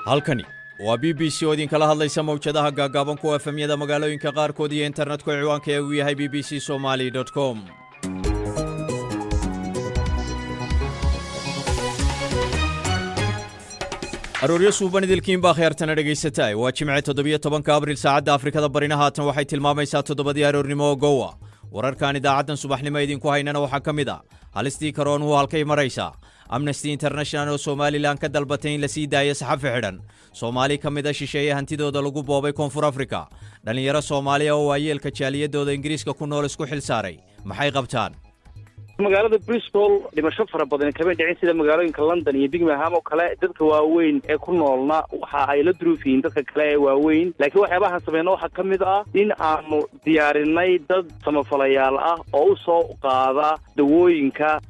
Halkani waa BBC oo idinkala hadlaysa mawjadaha gaagaaban, kuwa FM-yada magaalooyinka qaarkood iyo internetku ciwaanka ee uu yahay bbcsomali.com. Arooryo suuban idilkiin baa kheertana dhegaysataay. Waa Jimce, 17-ka Abril. Saacadda Afrikada Barina haatan waxay tilmaamaysaa 7-dii aroornimo oo gowa. Wararkan idaacaddan subaxnimo idinku haynana waxaa ka mid ah: halistii karoonuhu halkay maraysaa? Amnesty International oo Somalilan ka dalbatay in la sii daayo saxafi xidhan. Soomaali ka mid a shisheeye hantidooda lagu boobay Koonfur Afrika. Dhallinyaro Soomaaliya oo waayeelka jaaliyadooda Ingiriiska ku nool isku xil saaray, maxay qabtaan? Magaalada Bristol dhimasho fara badan kamay dhicin sida magaalooyinka London iyo Birmingham oo kale. Dadka waaweyn ee ku noolna waxa ay la duruuf yihiin dadka kale ee waaweyn, laakiin waxyaabahaan sameyno waxaa ka mid ah in aanu diyaarinay dad samafalayaal ah oo u soo qaada dawooyinka.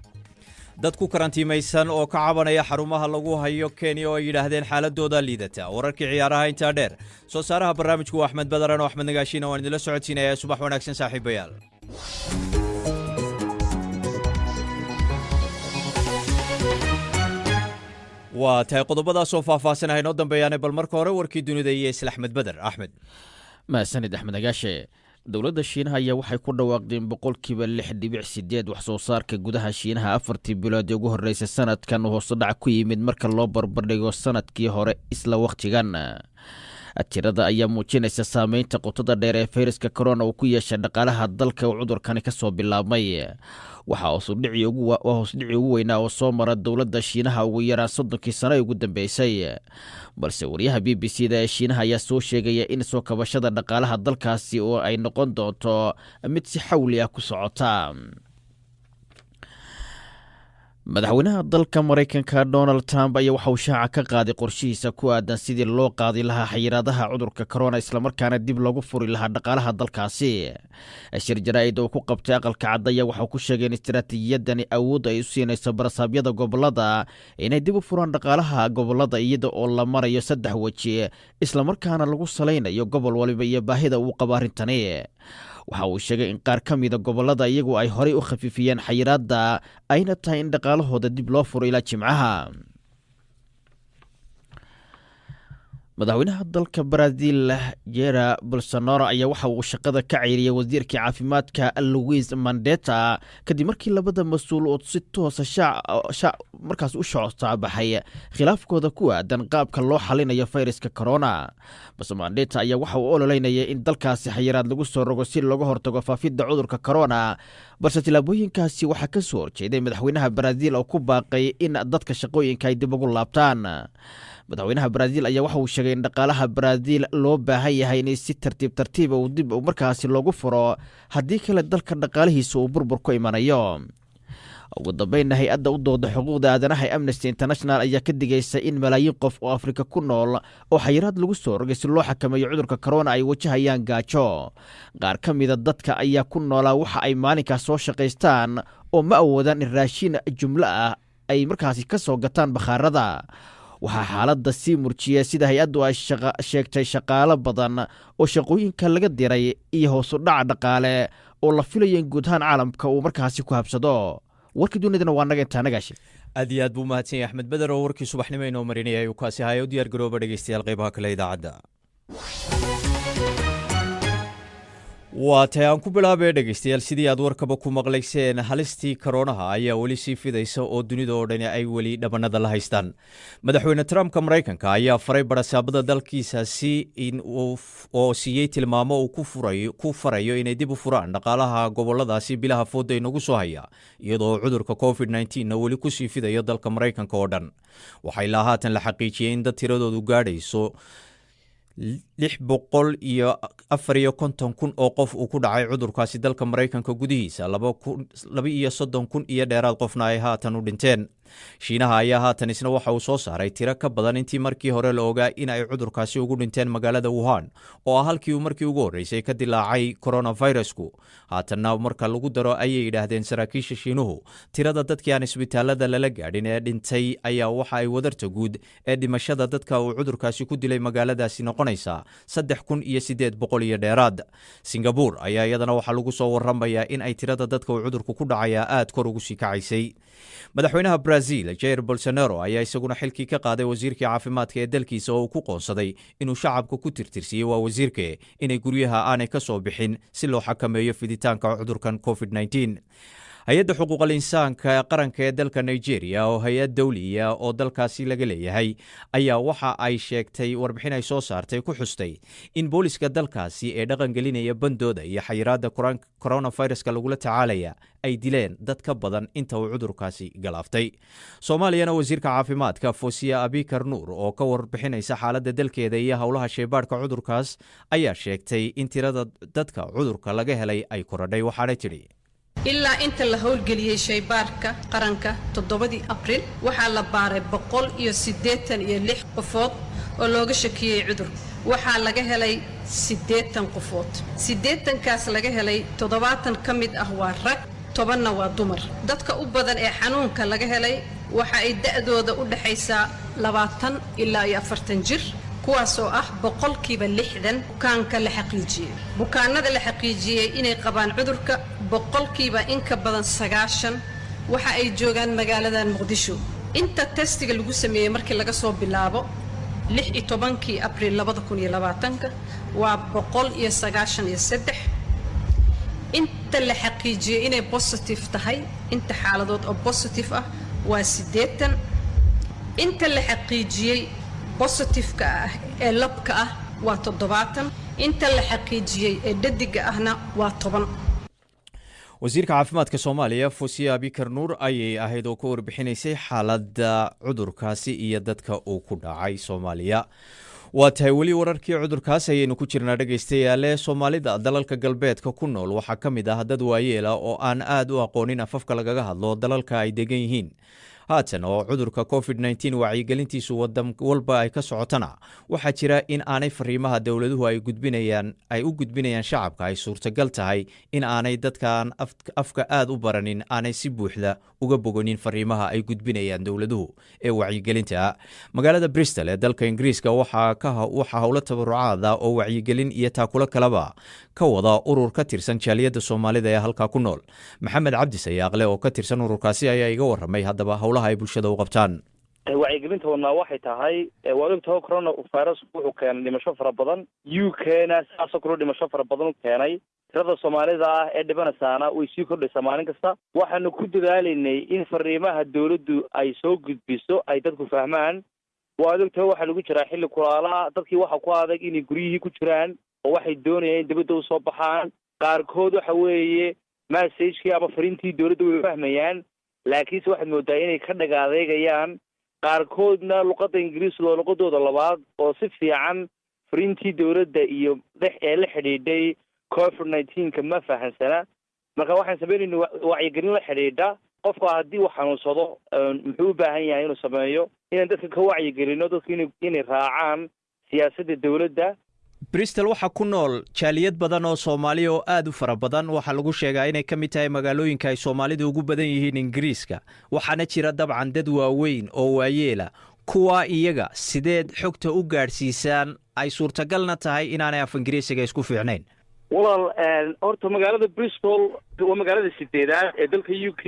Dad ku karantiimaysan oo ka cabanaya xarumaha lagu hayo Kenya oo ay yidhaahdeen xaaladooda liidata. Wararkii ciyaaraha intaa dheer. Soo saaraha barnaamijku waa Axmed Badaran oo Axmed Nagaashiina waan idinla socodsiinaya. Subax wanaagsan, saaxiibayaal. Waa tahay, qodobadaasoo faahfaahsanaha inoo dambeeyaane, bal marka hore warkii dunida iyo isla Axmed Beder. Axmed. Mahadsanid, Axmed Nagaashe. Dowladda Shiinaha ayaa waxay ku dhawaaqdeen 6.8% wax soo saarka gudaha Shiinaha 4-tii bilood ee ugu horreysay sanadkan hoose dhac ku yimid marka loo barbardhigo sanadkii hore isla wakhtigan. Tirada ayaa muujinaysa saameynta qotada dheer ee fayraska corona uu ku yeeshay dhaqaalaha dalka uu cudurkani kasoo bilaabmay. Waxaa hoosudhicii ugu weynaa oo soo mara dowladda Shiinaha ugu yaraan 30-kii sano ee ugu dambeysay. Balse wariyaha BBC da ee Shiinaha ayaa soo sheegaya in soo kabashada dhaqaalaha dalkaasi oo ay noqon doonto mid si xawli ah ku socota. Madaxweynaha dalka Maraykanka Donald Trump ayaa waxa uu shaaca ka qaaday qorshihiisa ku aadan sidii loo qaadi lahaa xayiraadaha cudurka corona, islamarkaana dib loogu furi lahaa dhaqaalaha dalkaasi. Shir jaraa'id oo ku qabtay Aqalka Cad ayaa waxau ku sheegay in istaraatiijiyadani awood ay u siinayso barasaabyada gobolada inay dib u furaan dhaqaalaha gobolada, iyada oo la marayo saddex weji, islamarkaana lagu salaynayo gobol waliba iyo baahida uu qabo arrintani. Waxa uu sheegay in qaar ka mida gobolada iyagu ay horey u khafiifiyeen xayiraadda, ayna tahay in dhaqaalahooda dib loo furo ilaa Jimcaha. Madaxweynaha dalka Brazil Jair Bolsonaro ayaa waxa uu shaqada ka ceyriyay wasiirkii caafimaadka Luis Mandetta, kadib markii labada mas-uul oo si toosa markaas u shocotaabaxay khilaafkooda ku aadan qaabka loo xalinayo fayraska corona. Balse Mandetta ayaa waxa uu ololeynaya in dalkaasi xayiraad lagu soo rogo si looga hortago faafidda cudurka corona, balse tillaabooyinkaasi waxaa ka soo horjeeday madaxweynaha Brazil oo ku baaqay in dadka shaqooyinka ay dib ugu laabtaan. Madaxweynaha Brazil ayaa waxa uu sheegay in dhaqaalaha Brazil loo baahan yahay in si tartiib tartiiba uu dib markaasi loogu furo, haddii kale dalka dhaqaalihiisa uu burbur ku imanayo. Ugu dambeynna, hay-adda u dooda xuquuqda aadanaha ee Amnesty International ayaa ka digaysa in malaayiin qof oo Afrika ku nool oo xayiraad lagu soo rogay si loo xakameeyo cudurka corona ay wajahayaan gaajo. Qaar ka mida dadka ayaa ku noolaa waxa ay maalinkaas soo shaqaystaan oo ma awoodaan in raashin jumlo ah ay markaasi ka soo gataan bakhaarada. Waxaa xaaladda sii murjiyay, sida hay-addu ay sheegtay, shaqaalo badan oo shaqooyinka laga diray iyo hoosu dhaca dhaqaale oo la filayo in guud ahaan caalamka uu markaasi ku habsado. Warkii dunidana waa naga intaa, Nagaashe. Aad iyo aad buu mahadsan yahay Axmed Beder oo warkii subaxnimo inoo marinaya ayuu kaasi haya. U diyaar garooba, dhegeystayaal, qeybaha kale idaacadda. Waa tahay, aan ku bilaabay, dhegeystayaal. Sidii aad warkaba ku maqlayseen, halistii koroonaha ayaa weli sii fidaysa oo dunida oo dhani ay weli dhabanada la haystaan. Madaxweyne Trumpka Maraykanka ayaa faray barasaabada dalkiisaasi in oo siiyey tilmaamo uu ku farayo inay dib u furaan dhaqaalaha goboladaasi bilaha fooda inagu soo haya, iyadoo cudurka COVID-19-na weli kusii fidayo dalka Maraykanka oo dhan. Waxaa ilaa haatan la xaqiijiyey in dad tiradoodu gaadhayso 654,000 oo qof uu ku dhacay cudurkaasi dalka Maraykanka gudihiisa, 32,000 iyo dheeraad qofna ay haatan u dhinteen. Shiinaha ayaa haatan isna waxa uu soo saaray tiro ka badan intii markii hore la ogaa in ay cudurkaasi ugu dhinteen magaalada Wuhan, oo ah halkii uu markii ugu horreysay ka dilaacay coronavirusku. Haatanna marka lagu daro, ayay yidhaahdeen saraakiisha Shiinuhu, tirada dadkii aan isbitaalada lala gaadhin ee dhintay ayaa waxa ay wadarta guud ee dhimashada dadka uu cudurkaasi ku dilay magaaladaasi noqonaysaa 3800 iyo dheeraad. Singabur ayaa iyadana waxaa lagu soo waramayaa in ay tirada dadka uu cudurku ku dhacayaa aad kor ugu sii kacaysay. Madaxweynaha Brazil Jair Bolsonaro ayaa isaguna xilkii ka qaaday wasiirkii caafimaadka ee dalkiisa, oo uu ku qoonsaday inuu shacabka ku tirtirsiyey, waa wasiirke, inay guryaha aanay ka soo bixin si loo xakameeyo fiditaanka cudurkan COVID-19. Hay-adda xuquuqal insaanka qaranka ee dalka Nigeria, oo hay-ad dowliya oo dalkaasi laga leeyahay, ayaa waxa ay sheegtay warbixin ay soo saartay ku xustay in booliska dalkaasi ee dhaqangelinaya bandooda iyo xayiraadda coronaviruska lagula tacaalaya ay dileen dad ka badan inta uu cudurkaasi galaaftay. Soomaaliyana, wasiirka caafimaadka Fosiya Abikar Nuur oo ka warbixinaysa xaaladda dalkeeda iyo howlaha sheybaadhka cudurkaas ayaa sheegtay in tirada dadka cudurka laga helay ay korodhay, waxaanay tidhi: Ilaa inta la howlgeliyey shaybaarka qaranka 7-dii Abril, waxaa la baaray 186 qofood oo looga shakiyey cudurka. Waxaa laga helay 80 qofood. 80-kaas laga helay, 70 ka mid ah waa rag, 10-na waa dumar. Dadka u badan ee xanuunka laga helay waxa ay da'dooda u dhexaysaa 20 ilaa iyo 40 jir, kuwaasoo ah 60% bukaanka la xaqiijiyey. Bukaanada la xaqiijiyey inay qabaan cudurka, in ka badan 90% waxa ay joogaan magaaladan Muqdisho. Inta testiga lagu sameeyey markii laga soo bilaabo 16-kii Abriil 2020-ka waa 193. Inta la xaqiijiyey inay positive tahay, inta xaaladood oo positive ah, waa 80. Inta la xaqiijiyey positive-ka ah ee labka ah waa 70. Inta la xaqiijiyey ee dhadiga ahna waa 10. Wasiirka caafimaadka Soomaaliya Fosiya Abikar Nuur ayay ahayd oo ka warbixinaysay xaaladda cudurkaasi iyo dadka uu ku dhacay Soomaaliya. Waa tahay, weli wararkii cudurkaas ayaynu ku jirnaa, dhegaystayaale. Soomaalida dalalka galbeedka ku nool waxaa ka mid ah dad waayeela oo aan aad u aqoonin afafka lagaga hadlo dalalka ay degan yihiin. Haatan oo cudurka COVID-19 wacyigelintiisu wadan walba ay ka socotana, waxaa jira in aanay fariimaha dowladuhu ay gudbinayaan ay u gudbinayaan shacabka ay suurtagal tahay in aanay dadkaan afka aad u baranin aanay si buuxda uga bogonin fariimaha ay gudbinayaan dowladuhu ee wacyigelinta. Magaalada Bristol ee dalka Ingiriiska waxaa howlo tabarucaada oo wacyigelin iyo taakulo kaleba ka wada urur ka tirsan jaaliyadda Soomaalida ee halkaa ku nool. Maxamed Cabdi Sayaaqle oo ka tirsan ururkaasi ayaa iga waramay haddaba howlaha ay bulshada u qabtaan. Wacyigelinta wadnaa waxay tahay, waad ogtaho, corona virus wuxuu keenay dhimasho fara badan, UK-na sidaasoo kaleo dhimasho fara badan u keenay. Tirada Soomaalida ah ee dhibanaysaana way sii kordhaysaa maalin kasta. Waxaanu ku dadaalaynay in fariimaha dawladdu ay soo gudbiso ay dadku fahmaan. Waad ogtaho, waxaa lagu jiraa xilli kulaalaha. Dadkii waxa ku adag inay guryihii ku jiraan oo waxay doonayaan in dibadda usoo baxaan. Qaarkood waxa weeye message-kii ama fariintii dawladda way fahmayaan, laakiinse waxaad moodaa inay ka dhaga adeegayaan. Qaarkoodna luqadda Ingiriisda oo luqadooda labaad oo si fiican fariintii dawladda iyo dhex ee la xidhiidhay COVID-19-ka ma fahansana. Marka waxaan samaynayna wacyigelin la xidhiidha qofka haddii uu xanuunsado muxuu u baahan yahay inuu sameeyo, inaan dadka ka wacyigelino dadku inay raacaan siyaasadda dawladda. Bristol waxaa ku nool jaaliyad badan oo Soomaaliya oo aad u fara badan. Waxaa lagu sheegaa inay ka mid tahay magaalooyinka ay Soomaalidu ugu badan yihiin Ingiriiska. Waxaana jira dabcan dad waaweyn oo waayeela. Kuwaa iyaga sideed xogta u gaadhsiisaan, ay suurtagalna tahay inaanay af Ingiriisiga isku fiicnayn? Walaal, horta magaalada Bristol waa magaalada sideedaad ee dalka UK.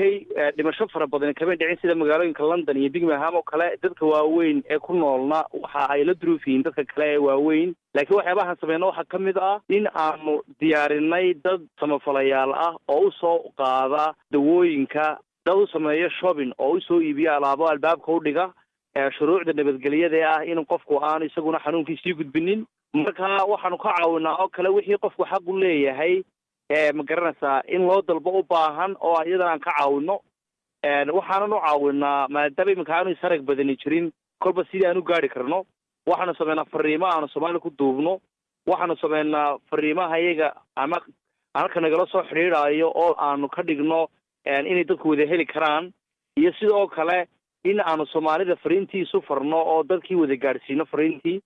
Dhimasho fara badan kamay dhicin sida magaalooyinka London iyo Birmingham oo kale. Dadka waaweyn ee ku noolna waxa ay la duruuf yihiin dadka kale ee waaweyn, laakiin waxyaabahaan sameyno waxaa ka mid ah in aanu diyaarinay dad samafalayaal ah oo usoo qaada dawooyinka, dad u sameeya shopping oo usoo iibiya alaabo, albaabka u dhiga, shuruucda nabadgelyada ee ah in qofku aanu isaguna xanuunkii sii gudbinin. Marka waxaanu ka caawinaa oo kale wixii qofku xaq u leeyahay, ma garanaysaa, in loo dalbo u baahan oo iyadana aan ka caawino. Waxaanan u caawinaa, maadaama iminka aanu isarag badani jirin, kolba sidii aan u gaari karno. Waxaanu sameynaa fariimo aanu Soomaali ku duubno. Waxaanu sameynaa fariimaha iyaga ama halka nagala soo xidhiidhaayo oo aanu ka dhigno inay dadku wada heli karaan, iyo sidoo kale in aanu Soomaalida fariintii isu farno oo dadkii wada gaadhsiino fariintii.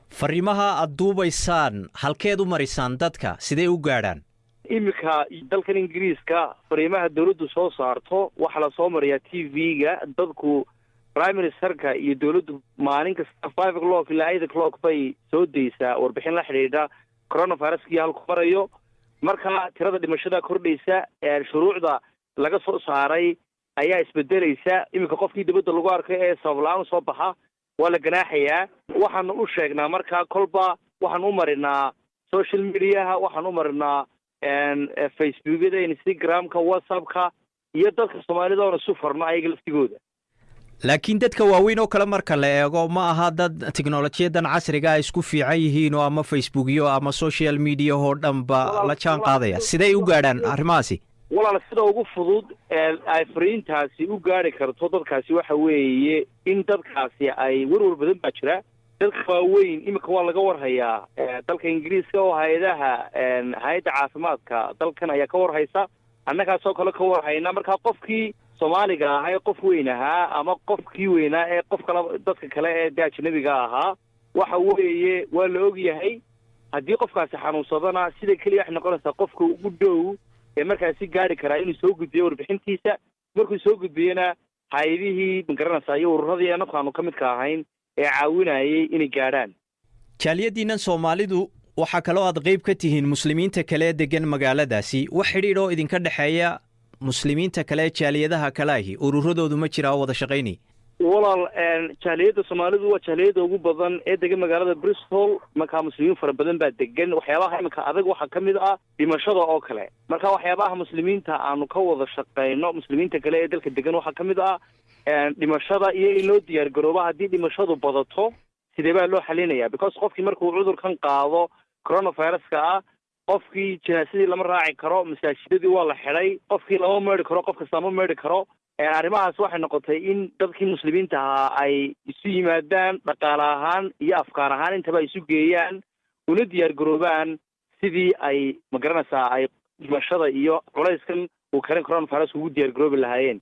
Fariimaha aad duubaysaan halkeed u marisaan dadka? Sidee u gaadhaan? Iminka dalkan Ingiriiska fariimaha dawladdu soo saarto waxaa lasoo mariyaa TV-ga. Dadku prime ministerka iyo dawladdu maalin kasta 5 o'clock ilaa 8 o'clock bay soo daysaa warbixin la xidhiidha coronaviruskii halku marayo. Marka tirada dhimashada kordhaysa, shuruucda laga soo saaray Ayaa isbedelaysa. Iminka qofkii dibadda lagu arkay ee sabab la-aan usoo baxa waa la ganaaxayaa. Waxaanu u sheegnaa markaa kolba, waxaan u marinaa social mediaha, waxaan u marinaa Facebookyada, Instagramka, WhatsAppka iyo dadka Soomaalida oona isu farno ayaga laftigooda. Laakiin dadka waaweyn oo kale marka la eego, ma aha dad teknolojiyadan casriga ay isku fiican yihiin oo ama Facebookyo ama social media oo dhanba la jaan qaadaya. Siday u gaadhaan arrimahaasi? Walaal, sida ugu fudud ee ay fariintaasi u gaari karto dadkaasi waxa weeye in dadkaasi ay warwar badan baa jira. Dadka waaweyn iminka waa laga warhayaa dalka Ingiriiska oo hay-adaha, hay-adda caafimaadka dalkan ayaa ka warhaysa, annagaasoo kale ka warhayna. Marka qofkii Soomaaliga ahaa ee qof weyn ahaa ama qofkii weynaa ee qof kale, dadka kale ee de ajnabiga ahaa, waxa weeye waa la og yahay. Haddii qofkaasi xanuunsadana, sida keliya waxay noqonaysaa qofka ugu dhow ee markaasi gaari karaa inuu soo gudbiyo warbixintiisa. Markuu soo gudbiyena, hay-adihii, magaranaysaa, iyo ururadii annagu aanu ka midka ahayn ee caawinayay inay gaadhaan. Jaaliyaddiinan Soomaalidu, waxaa kaloo aad qayb ka tihiin muslimiinta kale degan magaaladaasi. Wax xidhiidh oo idinka dhexeeya muslimiinta kale, jaaliyadaha kale ahi, ururadoodu ma jiraa oo wada shaqaynay? Walaal, jaaliyadda Soomaalidu waa jaaliyadda ugu badan ee degan magaalada Bristol. Markaa muslimiin fara badan baa degan. Waxyaabaha iminka adag waxaa ka mid ah dhimashada oo kale. Marka waxyaabaha muslimiinta aanu ka wada shaqeyno, muslimiinta kale ee dalka degan, waxaa ka mid ah dhimashada iyo in loo diyaar garoobo haddii dhimashadu badato sidee baa loo xalinaya, because qofkii markuu cudurkan qaado coronaviruska ah, qofkii janaasadii lama raaci karo, masaajidadii waa la xidhay, qofkii lama meedhi karo, qof kasta ma meedhi karo. Arrimahaas waxay noqotay in dadkii muslimiinta ahaa ay isu yimaadaan, dhaqaale ahaan iyo afkaar ahaan intaba ay isu geeyaan, una diyaar garoobaan sidii ay, magaranaysaa, ay dhimashada iyo culayskan uu karen coronavirus ugu diyaar garoobi lahaayeen.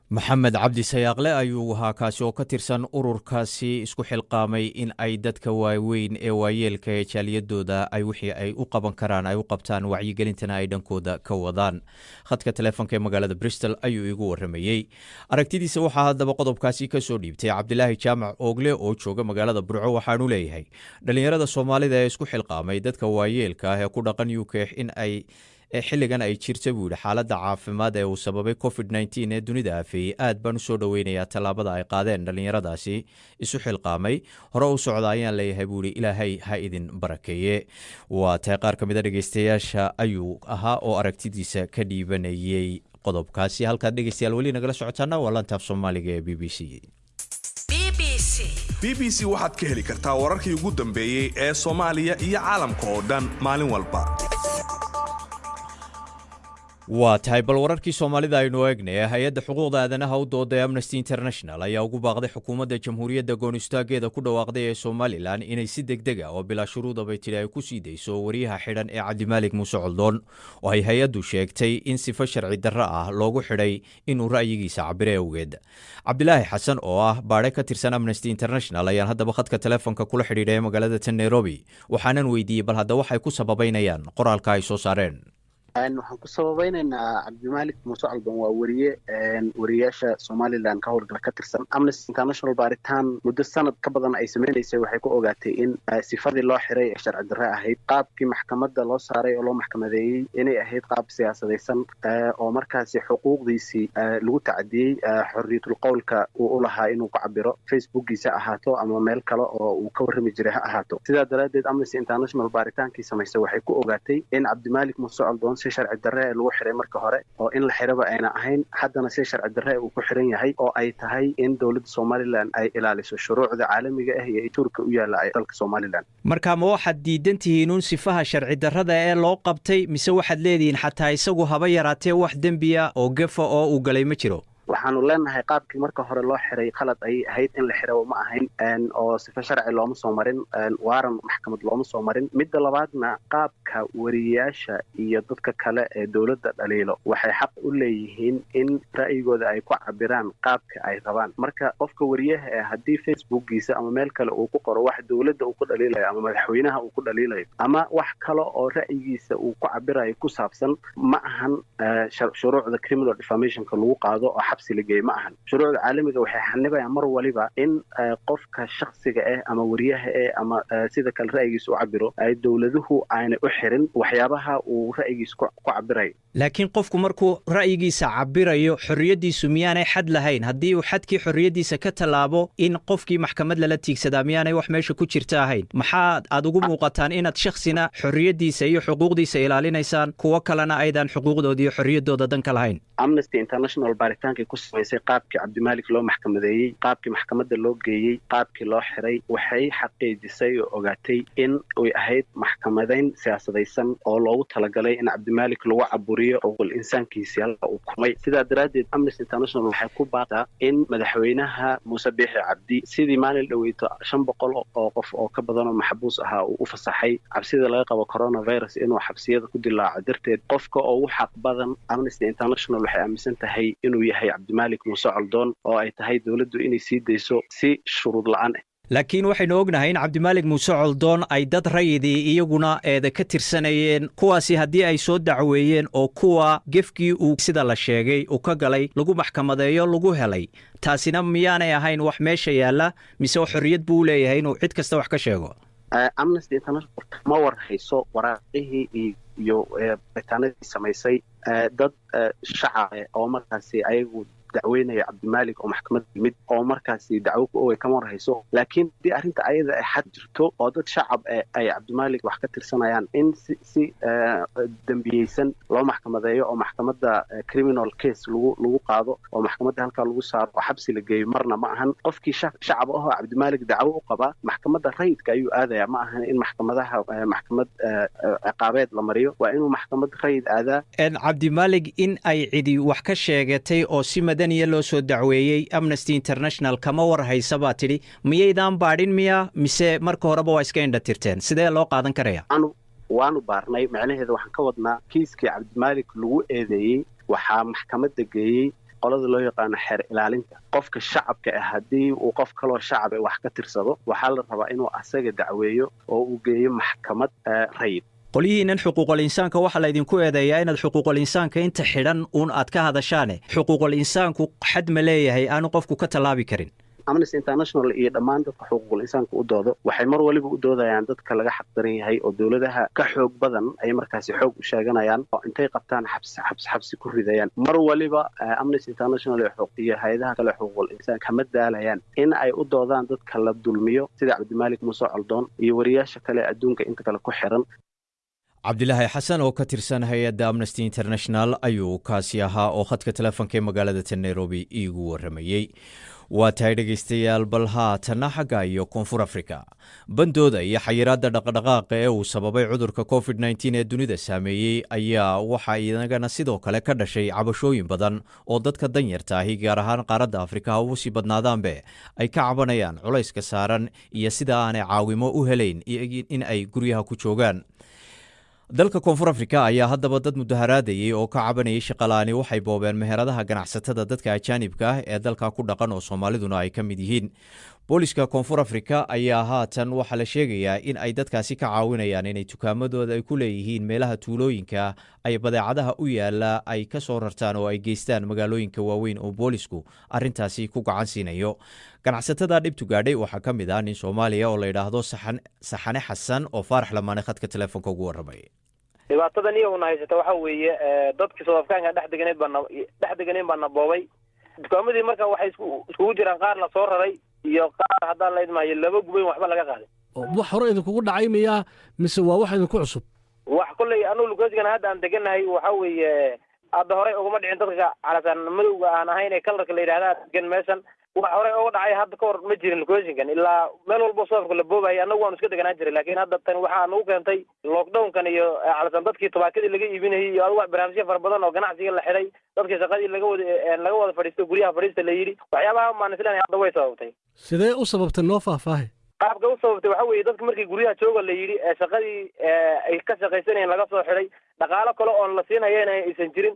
Maxamed Cabdi Sayaaqle ayuu ahaa kaasi, oo ka tirsan ururkaasi isku xilqaamay in ay dadka waaweyn ee waayeelka ee jaaliyadooda ay wixii ay u qaban karaan ay u qabtaan, wacyigelintana ay dhankooda ka wadaan. Khadka telefoonka ee magaalada Bristol ayuu igu waramayey. Aragtidiisa waxaa haddaba qodobkaasi ka soo dhiibtay Cabdilaahi Jaamac Oogle oo jooga magaalada Burco. Waxaanu leeyahay dhallinyarada Soomaalida ee isku xilqaamay dadka waayeelka ah ee ku dhaqan UK in ay xilligan ay jirta, buu yidhi, xaaladda caafimaad ee uu sababay COVID-19 ee dunida aafeeyey, aad baan usoo dhoweynayaa tallaabada ay qaadeen dhallinyaradaasi isu xilqaamay. Hore u socda ayaan leeyahay, buu yidhi, Ilaahay ha idin barakeeye. Waa tahay, qaar ka mid a dhegeystayaasha ayuu ahaa oo aragtidiisa ka dhiibanayey qodobkaasi. Halkaad, dhegeystayaal, weli nagala socotaana waa lantaaf Soomaaliga ee BBC. BBC waxaad ka heli kartaa wararkii ugu dambeeyey ee Soomaaliya iyo caalamka oo dhan maalin walba. Waa tahay, bal wararkii Soomaalida aynu eegnay. Hay-adda xuquuqda aadanaha u dooday Amnesty International ayaa ugu baaqday xukuumadda jamhuuriyadda goonistaageeda ku dhawaaqday ee Somalilan inay si deg deg ah oo bilaa shuruuda, bay tidhi, ay ku sii dayso wariyaha xidhan ee Cabdimaalik Muuse Coldoon, oo ay hay-addu sheegtay in sifo sharci darro ah loogu xidhay inuu ra'yigiisa cabiray awgeed. Cabdilaahi Xasan oo ah baadhe ka tirsan Amnesty International ayaan haddaba khadka telefoonka kula xidhiidhay magaalada tan Nairobi, waxaanan weydiiyey bal hadda waxay ku sababaynayaan qoraalka ay soo saareen. Waxaan ku sababeynaynaa, Cabdimaalik Muuse Coldoon waa weriye weriyaasha Somalilan ka howlgala ka tirsan. Amnesty International baaritaan muddo sanad ka badan ay sameynaysay waxay ku ogaatay in sifadii loo xiray ee sharci darre ahayd, qaabkii maxkamadda loo saaray oo loo maxkamadeeyey inay ahayd qaab siyaasadaysan oo markaasi xuquuqdiisii lagu tacadiyey, xorriyatul qowlka uu u lahaa inuu ku cabiro, Facebookiisa ahaato ama meel kale oo uu ka warrami jiray ha ahaato. Sidaa daraaddeed, Amnesty International baaritaankii samaysay waxay ku ogaatay in Cabdimaalik Muuse Coldoon si sharci darre lagu xiray marka hore, oo in la xiraba ayna ahayn, haddana si sharci darre uu ku xiran yahay, oo ay tahay in dowladda Somalilan ay ilaaliso shuruucda caalamiga ah iyo dastuurka u yaalla dalka Somalilan. Marka ma waxaad diidan tihiin uun sifaha sharci darrada ee loo qabtay, mise waxaad leedihiin xataa isagu haba yaraatee wax dembiya oo gefa oo uu galay ma jiro? Waxaanu leenahay qaabkii marka hore loo xiray khalad ayay ahayd, in la xiro ma ahayn oo sifo sharci looma soo marin, waaran maxkamad looma soo marin. Midda labaadna, qaabka wariyayaasha iyo dadka kale ee dowladda dhaliilo waxay xaq u leeyihiin in ra'yigooda ay ku cabiraan qaabka ay rabaan. Marka qofka wariyaha eh haddii Facebookgiisa ama meel kale uu ku qoro wax dowladda uu ku dhaliilayo ama madaxweynaha uu ku dhaliilayo ama wax kale oo ra'yigiisa uu ku cabirayo ku saabsan, ma ahan shuruucda criminal defamationka lagu qaado oo xabsi. xabsi la geeyo ma ahan. Shuruucda caalamiga waxay xanibayaan mar waliba in qofka shaksiga ah ama wariyaha eh ama sida kale ra'yigiisa u cabiro ay dowladuhu aanay u xirin waxyaabaha uu ra'yigiisa ku cabirayo. Laakiin qofku markuu ra'yigiisa cabirayo, xorriyaddiisu miyaanay xad lahayn? Haddii uu xadkii xorriyaddiisa ka tallaabo, in qofkii maxkamad lala tiigsadaa miyaanay wax meesha ku jirta ahayn? Maxaa aad ugu muuqataan inaad shaksina xorriyaddiisa iyo xuquuqdiisa ilaalinaysaan, kuwo kalena aydan xuquuqdooda iyo xorriyaddooda danka lahayn? Amnesty International baaritaankii ku samaysay qaabkii Cabdimaalik loo maxkamadeeyey, qaabkii maxkamadda loo geeyey, qaabkii loo xiray, waxay xaqiijisay oo ogaatay in ay ahayd maxkamadayn siyaasadaysan oo loogu talagalay in Cabdimaalik lagu caburiyo xuquuqul insaankiisii halka uu kumay. Sidaa daraaddeed Amnesty International waxay ku baaqdaa in madaxweynaha Muuse Biixi Cabdi, sidii maalin dhoweyto 500 oo qof oo ka badan oo maxbuus ahaa uu u fasaxay cabsida laga qabo coronavirus inuu xabsiyada ku dilaaco darteed, qofka ugu xaq badan Amnesty International waxay aaminsan tahay inuu yahay Cabdimaalik Muuse Coldoon, oo ay tahay dowladdu inay sii dayso si shuruud la-aan ah. Laakiin waxaynu ognahay in Cabdimaalik Muuse Coldoon ay dad rayidii iyaguna eeda ka tirsanayeen. Kuwaasi haddii ay soo dacweeyeen oo kuwa gefkii uu sida la sheegay uu ka galay lagu maxkamadeeyo lagu helay, taasina miyaanay ahayn wax meesha yaalla, mise xorriyad buu leeyahay inuu cid kasta wax ka sheego? Amnesty International ma war hayso waraaqihii iyo baritaanadii samaysay dad shacab oo markaasi ayagu dacweynaya Cabdimaalik oo maxkamad yimid oo markaasi dacwo ku ogay, kama war hayso. Laakiin haddii arrinta ayada ay xad jirto oo dad shacab ay Cabdimaalik wax ka tirsanayaan, in si dembiyeysan loo maxkamadeeyo oo maxkamadda criminal case lagu qaado oo maxkamadda halkaa lagu saaro oo xabsi la geeyo, marna ma ahan. Qofkii shacab ahoo Cabdimaalik dacwo u qabaa maxkamadda rayidka ayuu aadaya. Ma ahan in maxkamadaha maxkamad ciqaabeed la mariyo, waa inuu maxkamad rayid aadaa. Cabdimaalik in ay cidi wax ka sheegatay oo si madaniya loo soo dacweeyey Amnesty International kama war haysa baa tidhi. Miyaydaan baadhin miya, mise marka horeba waa iska indha tirteen? Sidee loo qaadan karaya? Waanu baarnay. Macnaheeda waxaan ka wadnaa, kiiskii Cabdimaalik lagu eedeeyey waxaa maxkamadda geeyey qolada loo yaqaano xeer ilaalinta. Qofka shacabka ah haddii uu qof kaloo shacab wax ka tirsado, waxaa la rabaa inuu asaga dacweeyo oo uu geeyo maxkamad rayid. Qolyihiinan xuquuqal insaanka waxaa laydinku eedeeyaa inaad xuquuqal insaanka inta xidhan uun aad ka hadashaane. Xuquuqal insaanku xad ma leeyahay aanu qofku ka tallaabi karin? Amnesty International iyo dhammaan dadka xuquuqul insaanka u doodo waxay mar waliba u doodayaan dadka laga xaqdaran yahay oo dowladaha ka xoog badan ay markaasi xoog u sheeganayaan oo intay qabtaan xabsi xabsi xabsi ku ridayaan. Mar waliba Amnesty International iyo hay-adaha kale xuquuqul insaan kama daalayaan in ay u doodaan dadka la dulmiyo, sida Cabdimaalik Muuse Coldoon iyo wariyaasha kale adduunka inta kale ku xiran. Cabdilaahi Xasan oo ka tirsan hay-adda Amnesty International ayuu kaasi ahaa oo khadka telefoonka ee magaalada ta Nairobi iigu warramayey. Waa tahay dhegaystayaal, bal haatanna xagga iyo Koonfur Africa. Bandooda iyo xayiraadda dhaqdhaqaaqa ee uu sababay cudurka COVID-19 ee dunida saameeyey ayaa waxaa iyagana sidoo kale ka dhashay cabashooyin badan oo dadka danyarta ahi, gaar ahaan qaaradda Afrika ha ugu sii badnaadaanbe, ay ka cabanayaan culayska saaran iyo sida aanay caawimo u helayn in ay guryaha ku joogaan. Dalka Koonfur Afrika ayaa haddaba dad mudaharaadayey oo ka cabanayay shaqalaani waxay boobeen meheradaha ganacsatada dadka ajaanibka ah ee dalka ku dhaqan, oo Soomaaliduna ay ka mid yihiin. Booliska Koonfur Afrika ayaa haatan waxaa la sheegayaa in ay dadkaasi ka caawinayaan inay dukaamadooda ay ku leeyihiin meelaha tuulooyinka ay badeecadaha u yaala ay ka soo rartaan oo ay geystaan magaalooyinka waaweyn, oo boolisku arrintaasi ku gacan siinayo. Ganacsatada dhibtu gaadhay waxaa ka mid ah nin Soomaaliya oo la yidhaahdo Saxane Xasan oo Faarax Lamaane khadka telefoonka ugu warramay. Dhibaatadan iyaguna haysata waxa weeye dadkii South Afrikaanka dhex deganeed baana dhex deganeyn baana boobay dukaamadii. Marka waxay iskugu jiraan qaar la soo raray iyo qaar haddaan la idmahayo laba gubayn waxba laga qaaday. Wax hore idinkugu dhacay miyaa, mise waa wax idinku cusub? Wax kolley anugu lukasigan hadda aan deganahay waxa weeye hadda horey uguma dhicin. Dadka calasaan madowga aan ahayn ee colourka la yidhahda degan meeshan, wax horey uga dhacay hadda ka hor ma jirin. Locationkan ilaa meel walbo South Africa la boobayay annagu waanu iska deganaan jiray, laakiin hadda tan waxaa nagu keentay lockdownkan iyo calasaan dadkii tubaakadii laga iibinayay iyo adigu barnaamijyo fara badan oo ganacsiga la xidhay, dadkii shaqadii laga wada fadhiisto, guryaha fadhiista la yidhi. Waxyaabaha maan islenahay hadda way sababtay. Sidee u sababtay? Noo faahfaahi. Qaabka u sababtay waxa weeye dadka markii guryaha jooga la yidhi ee shaqadii ay ka shaqaysanayeen laga soo xidhay, dhaqaalo kale oon la siinayana aysan jirin,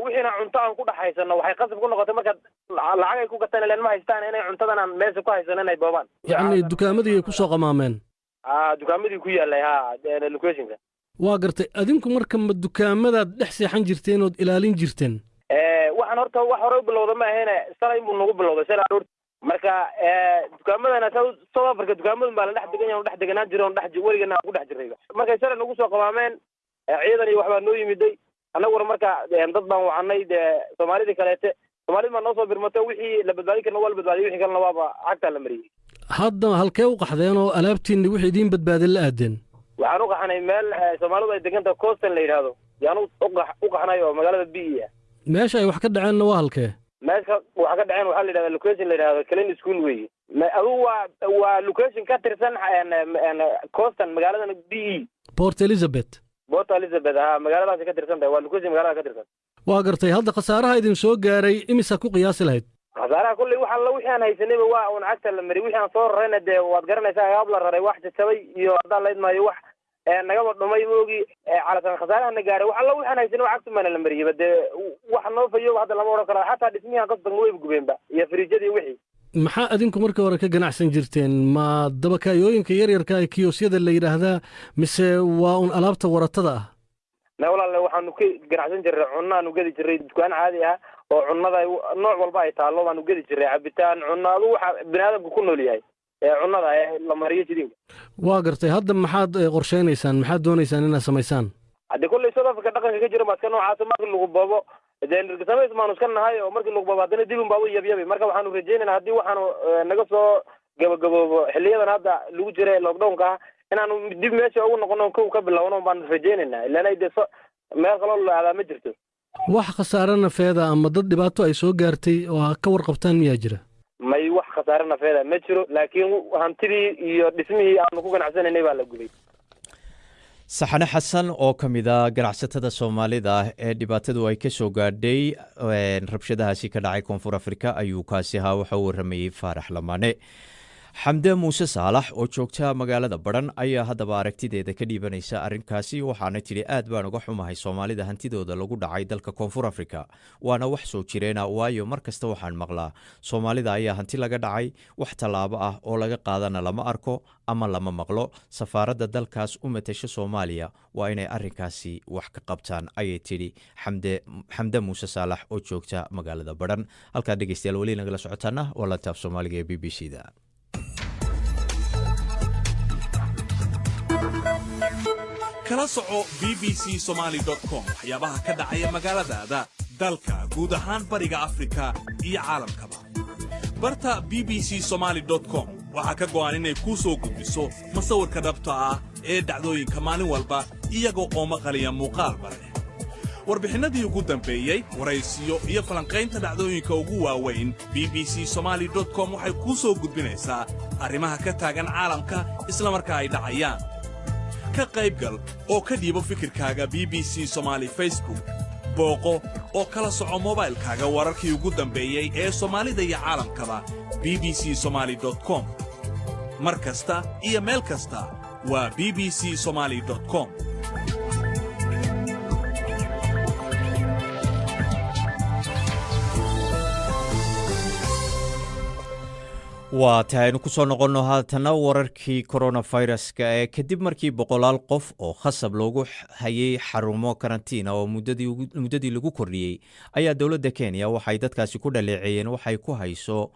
wixiina cunto aan ku dhex haysano, waxay qasab ku noqotay marka lacag ay ku gataan ileen ma haystaan inay cuntadan aan meesha ku haysano inay boobaan. Yacni dukaamadii ay kusoo qamaameen? A, dukaamadii ku yaalay ha locationka. Waa gartay. Adinku marka ma dukaamadaad dhex seexan jirteen ood ilaalin jirteen? Waxaan Waxaan horta wax hore u bilowda ma ahayne, shalay buu nagu bilowday, shalay aroor. Marka dukaamadana South Africa dukaamadun baa la dhex degan yahay, dhex deganaan jiray on dhex weligana aan ku dhex jirrayba. Markay shalay nagu soo qabaameen, ciidan iyo waxbaa noo yimiday. Annaguna marka dad baan wacanay, dee Soomaalidii kaleete, Soomaalidi baa noo soo birmato. Wixii la badbaadin karna waa la badbaadiyay, wixii kalena waaba cagtaa la mariyey. Hadda halkee u qaxdeen oo alaabtiinni wixii idiin badbaadin la aadeen? Waxaan u qaxnay meel Soomaalidu ay degan tahay, Korsten la yidhaahdo yaan u qaxnay, oo magaalada b e ah. Meesha ay wax ka dhaceenna waa halkee? Meesha wax ka dhaceen waxaa la yidhahda location la yidhahdo Clean School weeye. Adugu waa location ka tirsan Korsten, magaaladan b e. Port Elizabeth. Port Elizabeth, ha, magaaladaasi ka tirsan tahay, waa location magaalada ka tirsan. Waa gartay. Hadda khasaaraha idin soo gaaray imisa ku qiyaasi lahayd? Khasaaraha kolley wax alla wixii aan haysanayba waa un cagta la mariyay. Wixii aan soo rarayna dee waad garanaysaa, agaab la raray, wax jajabay iyo haddaan la idmaayo wax nagaba dhumay moogi. Calasan khasaaraha na gaaray, wax alla wixii aan haysanay wax cagta maana la mariyayba. Dee wax noo fayoba hadda lama odhan karo. Xataa dhismihii aan kasoo tagnay wayba gubeenba iyo firiijyadii wixii. Maxaa adinku markii hore ka ganacsan jirteen? Ma dabakaayooyinka yaryarka ee kiyosyada la yidhaahdaa mise waa un alaabta waratada ah? Na walaalle, waxaanu ka ganacsan jirray cunnaanu gedi jirray, dukaan caadi ah oo cunnada nooc walba ay taallo baanu gedi jirray, cabitaan, cunno, adu waxa bini aadamku ku nool yahay ee cunnada ee la mariyo jidinka. Waa gartay. Hadda maxaad qorshaynaysaan? Maxaad doonaysaan inaad samaysaan? Haddii kolley South Africa dhaqanka ka jiro baa iska noocaasa. Markii lagu boobo dee samays baanu iska nahay, oo markii lagu boobo haddana dibun baa u yabyabi. Marka waxaanu rajaynaynaa haddii waxaanu naga soo gabagaboobo xiliyadan hadda lagu jira ee lockdownka ah, inaanu dib meesha ugu noqono, kow ka bilowno baanu rajaynaynaa, ilaan dee meel kaloo la aadaa ma jirto. Wax khasaare nafeeda ama dad dhibaato ay soo gaartay oo ha ka warqabtaan miyaa jira? May, wax khasaare nafeeda ma jiro, laakiin hantidii iyo dhismihii aanu ku ganacsanaynay baa la gubay. Saxane Xasan oo ka mid a ganacsatada Soomaalida ee dhibaatadu ay ka soo gaadhay rabshadahaasi ka dhacay Koonfur Afrika ayuu kaasi ahaa. Waxa uu waramayey Faarax Lamaane. Xamde Muuse Saalax oo joogta magaalada Badhan ayaa haddaba aragtideeda ka dhiibanaysa arrinkaasi, waxaana tidhi: "Aad baan uga xumahay Soomaalida hantidooda lagu dhacay dalka Koonfur Afrika, waana wax soo jireena, waayo mar kasta waxaan maqlaa Soomaalida ayaa hanti laga dhacay, wax tallaabo ah oo laga qaadana lama arko ama lama maqlo. Safaaradda dalkaas u matasho Soomaaliya waa inay arrinkaasi wax ka qabtaan," ayay tidhi Xamde Muuse Saalax oo joogta magaalada Badhan. Halkaa, dhegeystayaal, weli nagala socotaana waa lantaaf Soomaaliga ee BBC da. Kala soco bbcsomaly.com waxyaabaha ka dhacaya magaaladaada, dalka, guud ahaan Bariga Afrika iyo caalamkaba. Barta bbcsomaly.com waxaa ka go'an inay kuu soo gudbiso masawirka dhabta ah ee dhacdooyinka maalin walba, iyaga oo maqaliya muuqaalba leh, warbixinnadii ugu dambeeyey, waraysiyo iyo falanqaynta dhacdooyinka ugu waaweyn. bbcsomaly.com waxay kuu soo gudbinaysaa arrimaha ka taagan caalamka isla markaa ay dhacayaan. Ka qaybgal oo ka dhiibo fikirkaaga BBC Somali Facebook. Booqo oo kala soco mobaylkaaga wararkii ugu dambeeyey ee Soomaalida iyo caalamkaba bbcsomaly.com. Mar kasta iyo meel kasta waa bbcsomaly.com. Waa tahay, aynu kusoo noqonno haatana wararkii coronaviruska ee kadib markii boqolaal qof oo khasab loogu hayay xarumo karantiina oo muddadii lagu kordhiyey ayaa dowladda Kenya waxay dadkaasi ku dhaleeceeyeen waxay ku hayso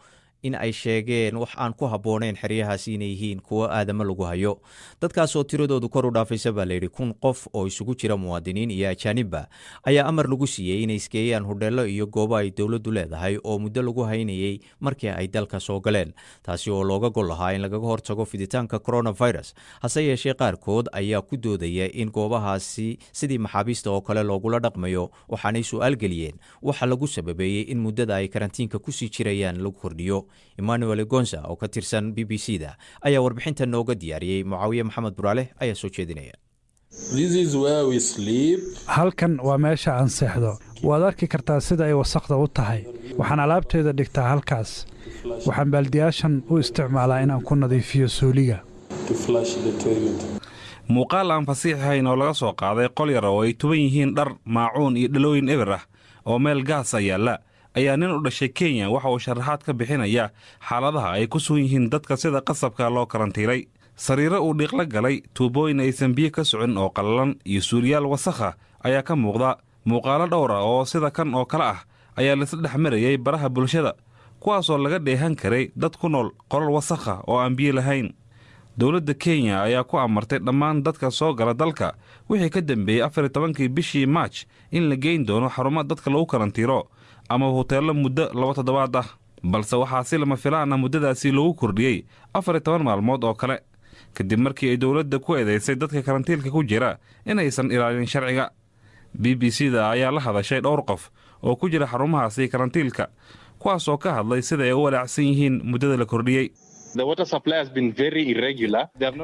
in ay sheegeen wax aan ku habboonayn xeryahaasi inay yihiin kuwo aadamo lagu hayo. Dadkaas oo tiradoodu kor u dhaafaysa baa layidhi 1000 qof oo isugu jira muwaadiniin iyo ajaanibba ayaa amar lagu siiyey inay iskeeyaan hodheello iyo goobo ay dowladdu leedahay oo muddo lagu haynayey markii ay dalka soo galeen, taasi oo looga gol lahaa in lagaga hortago fiditaanka coronavirus. Hase yeeshee qaarkood ayaa ku doodaya in goobahaasi sidii maxaabiista oo kale loogula dhaqmayo, waxaanay su'aal geliyeen waxa lagu sababeeyey in muddada ay karantiinka kusii jirayaan lagu kordhiyo. Emmanuel Gonza oo ka tirsan BBC da ayaa warbixinta nooga diyaariyey. Mucaawiye Maxamed Buraale ayaa soo jeedinaya. Halkan waa meesha aan seexdo. Waad arki kartaa sida ay wasakhda u tahay. Waxaan alaabteeda dhigtaa halkaas. Waxaan baaldiyaashan u isticmaalaa inaan ku nadiifiyo suuliga. Muuqaal aan fasiixahayn oo laga soo qaaday qol yar oo ay tuban yihiin dhar, maacuun iyo dhalooyin eber ah oo meel gaasa yaalla ayaa nin u dhashay Kenya waxa uu sharaxaad ka bixinaya xaaladaha ay ku sugan yihiin dadka sida qasabka loo karantiilay. Sariiro uu dhiiqla galay, tuubooyin aysan biyo ka socon oo qallalan iyo suuliyaal wasakha ayaa ka muuqda. Muuqaalo dhowra oo sida kan oo kale ah Ayaa laisla dhex marayay baraha bulshada, kuwaasoo laga dheehan karay dad ku nool qolal wasakha oo aan biyo lahayn. Dowladda Kenya ayaa ku amartay dhammaan dadka soo gala dalka wixii ka dambeeyey 14-kii bishii Maaj in la geyn doono xarumo dadka lagu karantiiro ama huteello muddo 2 toddobaad ah, balse waxaa si lama filaan ah muddadaasi loogu kordhiyey 14 maalmood oo kale, kadib markii ay dowladda ku eedeysay dadka karantiilka ku jira inaysan ilaalin sharciga. BBC da ayaa la hadashay dhowr qof oo ku jira xarumahaasi karantiilka, kuwaasoo ka hadlay sida ay u walaacsan yihiin muddada la kordhiyey.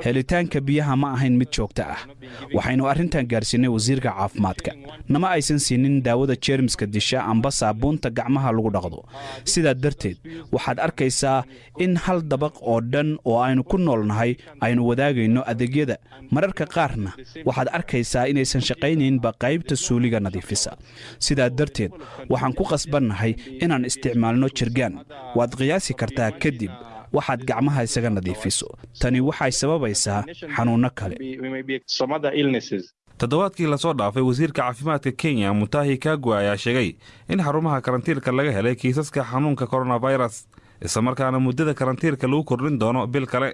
Helitaanka biyaha ma ahayn mid joogto ah. Waxaynu arrintan gaarsiinay wasiirka caafimaadka. Nama aysan siinin daawada jeermiska disha amba saabuunta gacmaha lagu dhaqdo. Sidaa darteed waxaad arkaysaa in hal dabaq oo dhan oo aynu ku noolnahay aynu wadaagayno adeegyada. Mararka qaarna waxaad arkaysaa inaysan shaqaynaynba qaybta suuliga nadiifisa. Sidaa darteed waxaan ku qasbannahay inaan isticmaalno jirgaan. Waad qiyaasi kartaa kadib waxaad gacmaha isaga nadiifiso. Tani waxay sababaysaa xanuunno kale. Toddobaadkii lasoo dhaafay, wasiirka caafimaadka Kenya Mutahi Kagwe ayaa sheegay in xarumaha karantiilka laga helay kiisaska xanuunka coronavirus, islamarkaana muddada karantiilka lagu kordhin doono bil kale.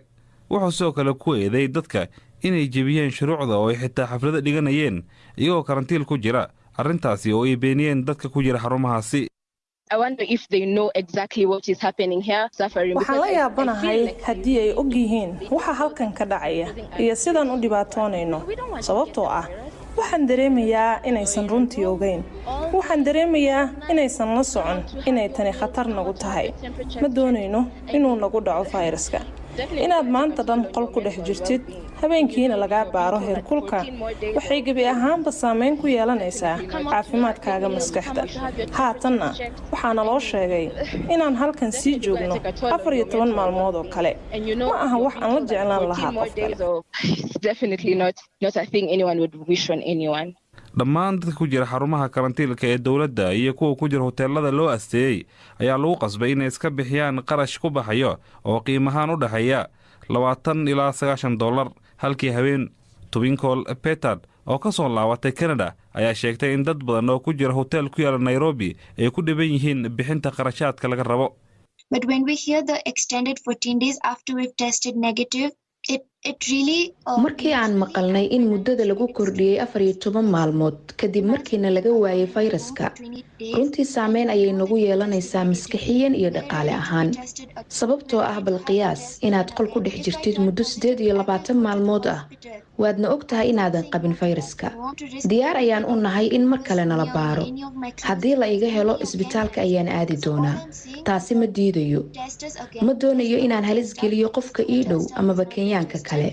Wuxuu sidoo kale ku eeday dadka inay jebiyeen shuruucda oo ay xitaa xaflado dhiganayeen iyagoo karantiil ku jira, arrintaasi oo ay beeniyeen dadka ku jira xarumahaasi. Waxaan la yaabanahay haddii ay og yihiin waxa halkan ka dhacaya iyo sidaan u dhibaatoonayno, sababtoo ah waxaan dareemayaa inaysan runtii ogeyn. Waxaan dareemayaa inaysan la socon inay tani khatar nagu tahay. Ma doonayno inuu nagu dhaco fayraska. Inaad maanta dhan qol ku dhex jirtid, habeenkiina lagaa baaro heerkulka, waxay gebi ahaanba saameyn ku yeelanaysaa caafimaadkaaga maskaxda. Haatanna waxaana loo sheegay inaan halkan sii joogno 14 maalmood oo kale. Ma aha wax aan la jeclaan lahaa qof kale. Dhammaan dadka ku jira xarumaha karantiilka ee dowladda iyo kuwa ku jira hoteelada loo asteeyey ayaa lagu qasbay inay iska bixiyaan qarash ku baxayo oo qiimahaan u dhexeeya 20 ilaa $90 halkii habeen. Twinkle Petard oo ka soo laabatay Canada ayaa sheegtay in dad badan oo ku jira hotel ku yaala Nairobi ay ku dhiban yihiin bixinta qarashaadka laga rabo. But when we hear the extended 14 days after we've tested negative, it really Markii aan maqalnay in muddada lagu kordhiyey 14 maalmood kadib markiina laga waayay fayraska, runtii saameyn ayay nagu yeelanaysaa maskaxiyan iyo dhaqaale ahaan, sababtoo ah bal qiyaas inaad qol ku dhex jirtid muddo 28 maalmood ah, waadna og tahay inaadan qabin fayraska. Diyaar ayaan u nahay in mar kale nala baaro. Haddii la iga helo, isbitaalka ayaan aadi doonaa. Taasi ma diidayo. Ma doonayo inaan halis geliyo qofka ii dhow amaba Kenyaanka kale,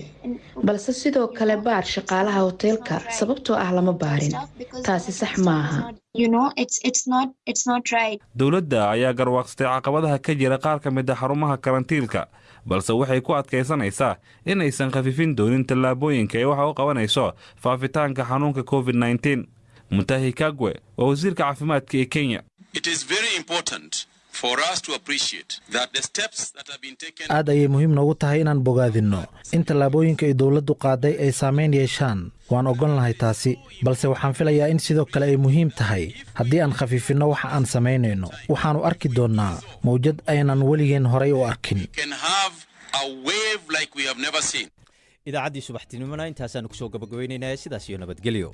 balse sidoo kale baar shaqaalaha hoteelka, sababtoo ah lama baarin. Taasi sax maaha. Dowladda ayaa garwaaqsatay caqabadaha ka jira qaar ka mid ah xarumaha karantiilka, balse waxay ku adkaysanaysaa inaysan khafifin doonin tallaabooyinka ee waxa u qabanayso faafitaanka xanuunka COVID-19. Mutahi Kagwe waa wasiirka caafimaadka ee Kenya. Aad ayay muhiim noogu tahay inaan bogaadinno in tallaabooyinka ay dowladdu qaaday ay saamayn yeeshaan. Waan ogolnahay taasi, balse waxaan filayaa in sidoo kale ay muhiim tahay haddii aan khafiifinno waxa aan samaynayno, waxaannu arki doonnaa mawjad aynan weligeen horay u arkin. Idaacaddii subaxtinimona intaasaanu kusoo gabagabaynaynaa. Sidaas iyo nabadgelyo.